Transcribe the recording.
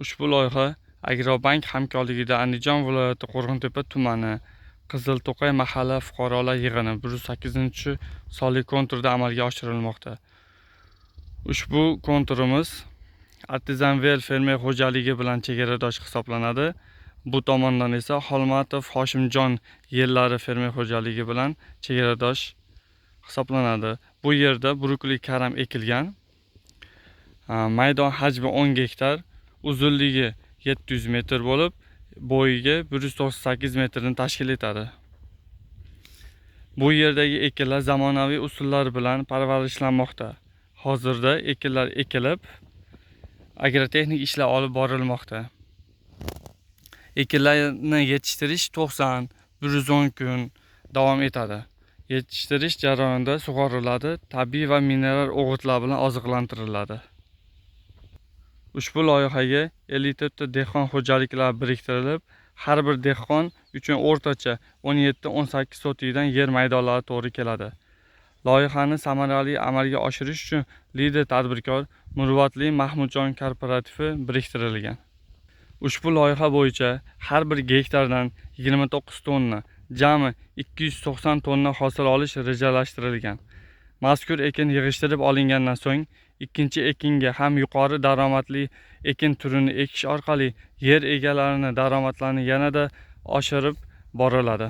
Ushbu loyiha Agrobank hamkorligida Andijon viloyati Qo'rg'ontepa tumani Qizilto'qay mahalla fuqarolar yig'ini 108-sonli konturda amalga oshirilmoqda. Ushbu konturimiz Artizanvel fermer xo'jaligi bilan chegaradosh hisoblanadi. Bu tomondan esa Xolmatov Hoshimjon yerlari fermer xo'jaligi bilan chegaradosh hisoblanadi. Bu yerda burukli karam ekilgan. Maydon hajmi 10 gektar, uzunligi 700 metr bo'lib, bo'yiga 198 metrni tashkil etadi. Bu yerdagi ekinlar zamonaviy usullar bilan parvarishlanmoqda. Hozirda ekinlar ekilib, agrotexnik ishlar olib borilmoqda. Ekinlarni yetishtirish 90, 110 kun davom etadi. Yetishtirish jarayonida sug'oriladi, tabiiy va mineral o'g'itlar bilan oziqlantiriladi. Ushbu loyihaga 54 ta dehqon xo'jaliklari biriktirilib, har bir dehqon uchun o'rtacha 17-18 sotikdan yer maydonlari to'g'ri keladi. Loyihani samarali amalga oshirish uchun lider tadbirkor Murvatli Mahmudjon kooperativi biriktirilgan. Ushbu loyiha bo'yicha har bir gektardan 29 tonna, jami 290 tonna hosil olish rejalashtirilgan. Mazkur ekin yig'ishtirib olingandan so'ng ikkinchi ekinga ham yuqori daromadli ekin turini ekish orqali yer egalarini daromadlarini yanada oshirib boriladi.